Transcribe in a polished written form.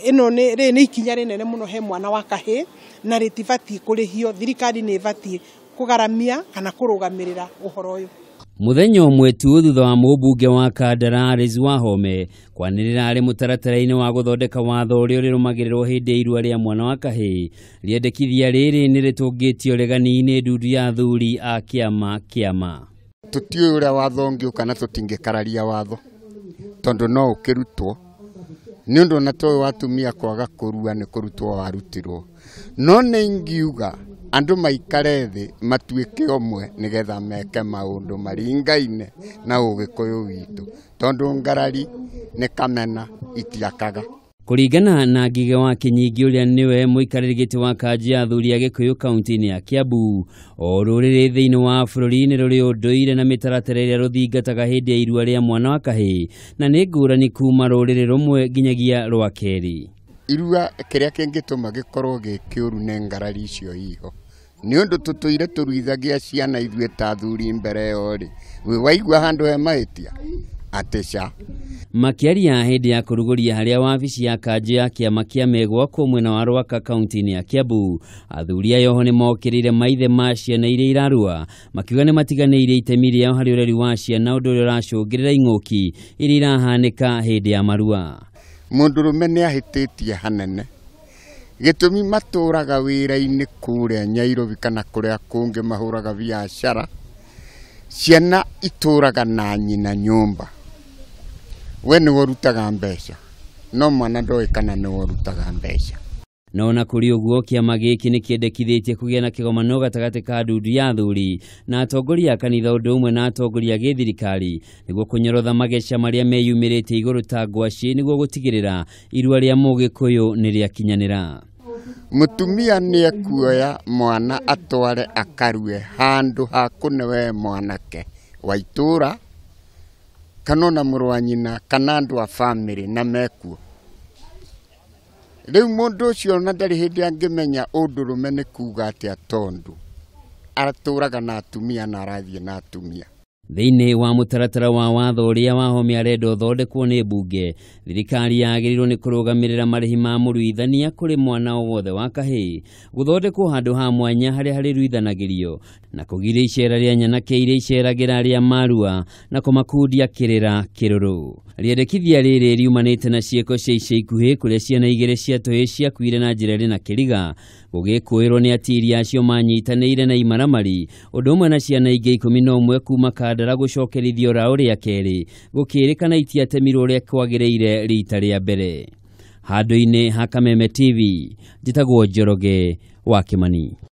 Ĩno nĩ ikinya rĩnene mũno he mwana wa kahĩĩ na rĩtibatiĩ kũrĩhio. Thirikari nĩ ĩbatiĩ kũgaramia kana kũrũgamĩrĩra ũhoro ũyũ. Mũthenya ũmwe tu thutha wa mũmbunge wa Kandara Alice Wahome kwanĩrĩra arĩ mũtaratara-inĩ wa gũthondeka watho ũrĩa ũrĩrũmagĩrĩrwo hĩndĩ ya irua rĩa mwana wa kahĩĩ, rĩendekithia rĩrĩ nĩ rĩtũngĩtio ũregani-inĩ ndundu ya athuri a kĩama kĩama. Tũtiũĩ ũrĩa watho ũngĩũka na tũtingĩkararia watho tondũ no ũkĩrutwo nĩ ũndũ ona toĩ wa atumia kwaga kũrua nĩ kũrutwo warutirwo. No nĩ ingiuga andũ maikare thĩ matuĩke ũmwe nĩgetha meke maũndũ maringaine na ũgĩkũyũ witũ tondũ ngarari nĩ kamena itiakaga. Kũringana na Ngige wa Kĩnyingi ũrĩa nĩwe mũikarĩri gĩtĩ wa kanjũ ya athuri a Gĩkũyũ kaunti-inĩ ya Kiambu, o rũrĩrĩ thĩinĩ wa bũrũri nĩ rũrĩ ũndũire na mĩtaratara ĩrĩa rũthingataga hĩndĩ ya irua rĩa mwana wa kahĩĩ, na nĩ ngũrani kuma rũrĩrĩ rũmwe nginyagia rwa kerĩ. Irua kĩrĩa kĩngĩtũma gĩkorwo gĩ kĩũru nĩ ngarari icio iho nĩ ũndũ tũtũire tũruithagia ciana ithuĩ ta athuri mbere ĩyo rĩ, wĩ waigua handũ he mahĩtia atĩ ca. Makĩaria hĩndĩ ya kũrugũria harĩa wabici ya kanjũ ya kĩama kĩa Megwakwo mwena wa Rwaka kaunti-inĩ ya Kiambu, athuri aya oho nĩmokĩrĩire maithe ma ciana iria irarua, makiuga nĩmatiganĩirie itemi rĩao harĩ ũreri wa ciana, ũndũ ũrĩa ũracũngĩrĩra ing'ũki iria irahanĩka hĩndĩ ya marua. Mũndũrũme nĩ ahĩtĩtie hanene gĩtũmi matũraga wĩra-inĩ kũrĩa Nyairobi kana kũrĩa kũngĩ mahũraga biacara, ciana itũraga na nyina nyũmba. We nĩwe ũrutaga mbeca no mwana ndoĩ kana nĩwe ũrutaga mbeca. No ona kũrĩ ũguo, kĩama gĩkĩ nĩ kĩendekithĩtie kũgĩa na kĩgomano gatagatĩ ka ndundu ya athuri na atongoria a kanitha ũndũ ũmwe na atongoria a gĩthirikari nĩguo kũnyorotha mageca marĩa meyumĩrĩtie igũrũ ta ngwacĩ nĩguo gũtigĩrĩra irua rĩa mũgĩkũyũ nĩ rĩakinyanĩra. Mũtumia nĩ ekuoya mwana atware akarue handũ ha kũne we mwanake wa itũra kana ona mũrũ wa nyina kana andũ a bamĩrĩ na mekuo. Rĩu mũndũ ũcio ona ndarĩ hĩndĩ angĩmenya ũndũrũme nĩ kuga atĩa tondũ atũraga na atumia na arathiĩ na atumia. Thĩinĩ wa mũtaratara wa watho ũrĩa Wahome arenda ũthondekwo nĩ mbunge, thirikari yagĩrĩirwo nĩ kũrũgamĩrĩra marĩhi ma mũruithania kũrĩ mwana o wothe wa kahĩĩ, gũthondekwo handũ ha mwanya harĩa harĩruithanagĩrio, na kũgiria icera rĩa nyanake iria iceragĩra arĩa marua na kũmakundia kĩrĩra kĩrũrũ. Rĩendekithia rĩrĩ riumanĩte na ciĩko cia ica ikuhĩ kũrĩa ciana igĩrĩ cia tũhĩĩ ciakuire na njĩra ĩrĩ na kĩriga, gũgĩkũĩrwo nĩ atiri acio manyitanĩire na imaramari, ũndũ ũmwe na ciana ingĩ 11 kuma Kandara gũcokerithio raũ rĩa kerĩ, gũkĩrĩkana itiatemirwo ũrĩa kwagĩrĩire rita rĩa mbere. Handũ-inĩ ha Kameme TV, njĩtagwo Njoroge wa Kĩmani.